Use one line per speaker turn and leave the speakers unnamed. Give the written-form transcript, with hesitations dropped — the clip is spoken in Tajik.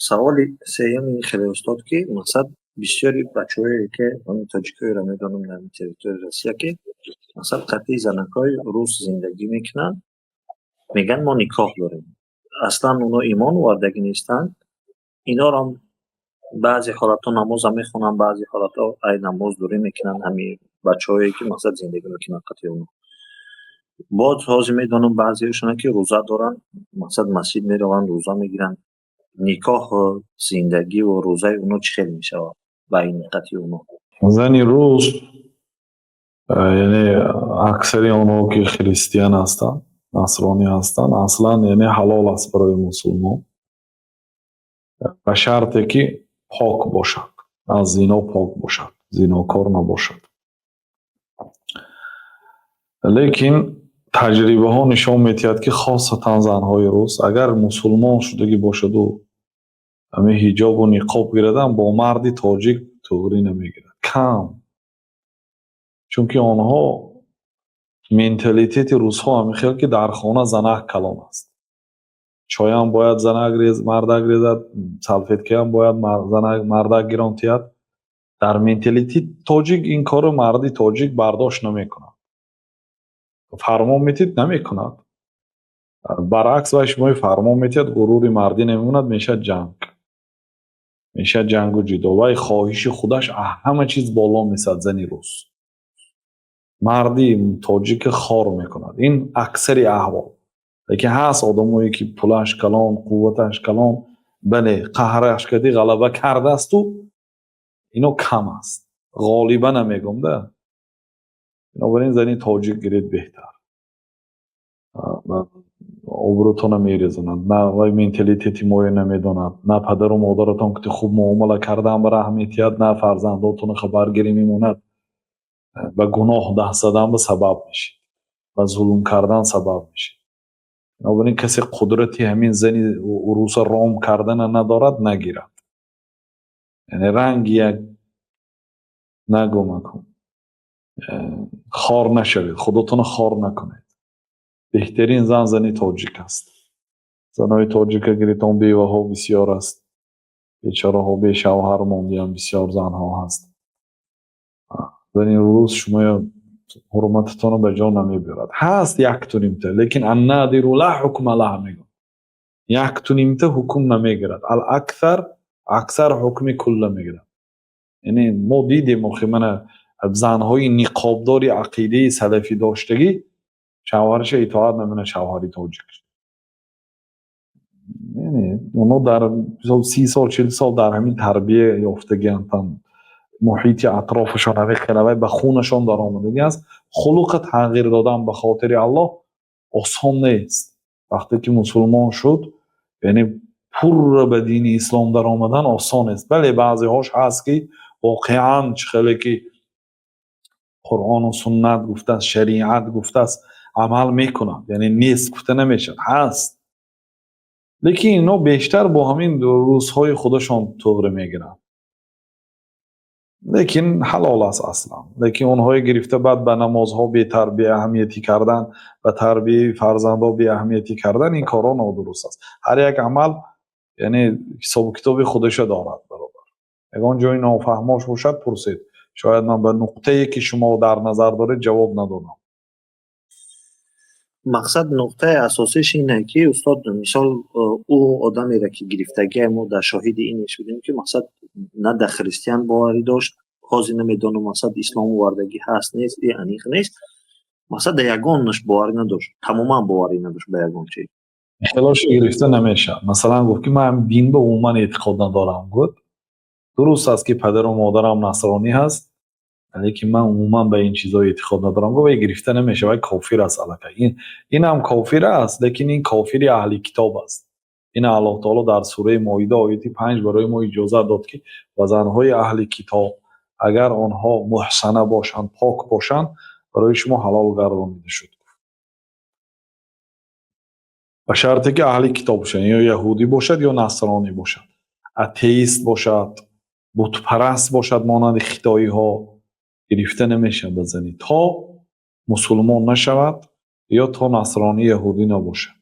Саволи сеюм ин хеле, устод, ки мақсад бисёри бачаҳое, ки тоҷикҳоеро медонам дар территорияи Россия, ки мақсад қатъи занакҳои рус зиндагӣ мекунанд, мегӯянд, мо никоҳ дорем. Аслан оно имон овардагӣ нестанд. Инорам баъзе ҳолатҳо намозам мехонанд, баъзе ҳолатҳо ай намоз дурӣ мекунанд. Ҳамин бачаҳое, ки мақсад зиндагӣ мекунанд қатъи оно. Боз ҳозир медонам баъзеашона, ки рӯза доранд, мақсад масҷид мераванд, рӯза мегиранд. Никоҳ, зиндагиву рӯзаи оно чӣ хел мешавад байни қатъи оно?
Зани рус, яъне аксари онҳо, ки христиан ҳастанд, насронӣ ҳастанд, аслан яъне ҳалол аст барои мусулмон, ба шарте ки пок бошад, аз зино пок бошад, зинокор набошад. Лекин таҷрибаҳо нишон медиҳад, ки хосатан занҳои рус, агар мусулмон шудагӣ бошаду ҳамин ҳиҷобу ниқоб гирадам, бо марди тоҷик туғрӣ намегирад кам, чунки онҳо менталитети русҳо ҳамин хел, ки дар хона занак калон аст. Чоям бояд занак мардак резад, салфеткаам бояд мардак гирон тиҳад. Дар менталитети тоҷик ин корро марди тоҷик бардошт намекунад. Фармон метиҳед, намекунад. Баръакс, вай шумои фармон метиҳад, ғурури мардӣ намемонад, мешавад ҷанг, мешавад ҷангу ҷидол. Вай хоҳиши худаш ҳама чиз боло месад. Зани рус марди тоҷика хор мекунад. Ин аксари аҳвол. Лекин ҳаст одамое, ки пулаш калон, қувваташ калон, бале, қаҳраш кардӣ, ғалаба кардасту, ино кам аст, ғолиба намегӯм да. Бинобар ин зани тоҷик гиред беҳтар, обрӯтона мерезонад. На вай менталитети моё намедонад, на падару модаратон ки хуб муомала кардан ба раҳм метиҳад, на фарзандотонро хабаргирӣ мемонад. Ба гуноҳ даст задан ба сабаб мешид, ба зулм кардан сабаб мешид. Бинобар ин касе қудрати ҳамин зани уруса ром кардана надорад, нагирад. Яъне ранги як нагӯ макун, хор нашавед, худотонро хор накунед. Беҳтарин зан зани тоҷик аст. Занои тоҷика гиритон, беваҳо бисёр аст, бечораҳо бешавҳар мондиам, бисёр занҳо ҳаст. Зани рус шумоя ҳурмататонро ба ҷо намебиёрад. Ҳаст якту нимта, лекин النادر لا حكم له мегӯяд, якту нимта ҳукм намегирад, الأكثر аксар ҳукми кулла мегирад. Яъне мо дидем, охи, мана занҳои ниқобдори ақидаи салафӣ доштагӣ шавҳараша итоат намекунад, шавҳари тоҷик. Яъне онҳо дар мисол 30 сол, 40 сол дар ҳамин тарбия ёфтагианд, муҳити атрофашон ҳамин хелавай ба хунашон даромадагӣ аст. Хулуқа тағйир додан ба хотири Аллоҳ осон нест. Вақте ки мусулмон шуд, яъне пурра ба дини ислом даромадан осон нест. Бале, баъзеҳош ҳаст, ки воқеан чӣ хеле ки Қуръону суннат гуфтааст, шариат гуфтааст, амал мекунад, яъне нест гуфта намешавад, ҳаст. Лекин ино бештар бо ҳамин рӯзҳои худашон туғри мегиранд. Лекин ҳалол аст аслан. Лекин онҳое гирифта, баъд ба намозҳо беаҳамиятӣ кардан, ба тарбияи фарзандҳо беаҳамиятӣ кардан, ин корҳо нодуруст аст. Ҳар як амал яъне ҳисобу китоби худаша дорад, бародар. Ягон ҷои нофаҳмош бошад, пурсед. Шояд ман ба нуқтае, ки шумо дар назар доред, ҷавоб надодам.
Мақсад, нуқтаи асосиш ине, ки устод, мисол, ӯ одамеро, ки гирифтагие, мо дар шоҳиди ине шудем, ки мақсад на дар христиан боварӣ дошт, ҳозир намедонам, мақсад ислом овардагӣ ҳаст, нест, и аниқ нест, мақсад дар ягонаш боварӣ надошт, тамоман боварӣ надошт ба ягон чиз.
Хелоша гирифта намешавад. Масалан, гуфт, ки ман дин ба умуман эътиқод надорам, гуфт. Дуруст аст, ки падару модарам насронӣ ҳаст, лекин ман умуман ба ин чизҳо эътиқод надорам, гуфт, вай гирифта намешавад, вай кофир аст аллакай. Инам кофир аст, лекин ин кофири аҳли китоб аст. Ин Аллоҳ таоло дар сураи Моида, ояти 5, барои мо иҷозат дод, ки ба занҳои аҳли китоб, агар онҳо муҳсана бошанд, пок бошанд, барои шумо ҳалол гардонида шуд. Ба шарте ки аҳли китоб бошанд, ё яҳудӣ бошад, ё насронӣ бошад. Атеист бошад, бутпараст бошад, монанди хитоиҳо, гирифта намешавад ба занӣ, то мусулмон нашавад ё то насронӣ, яҳудӣ набошад.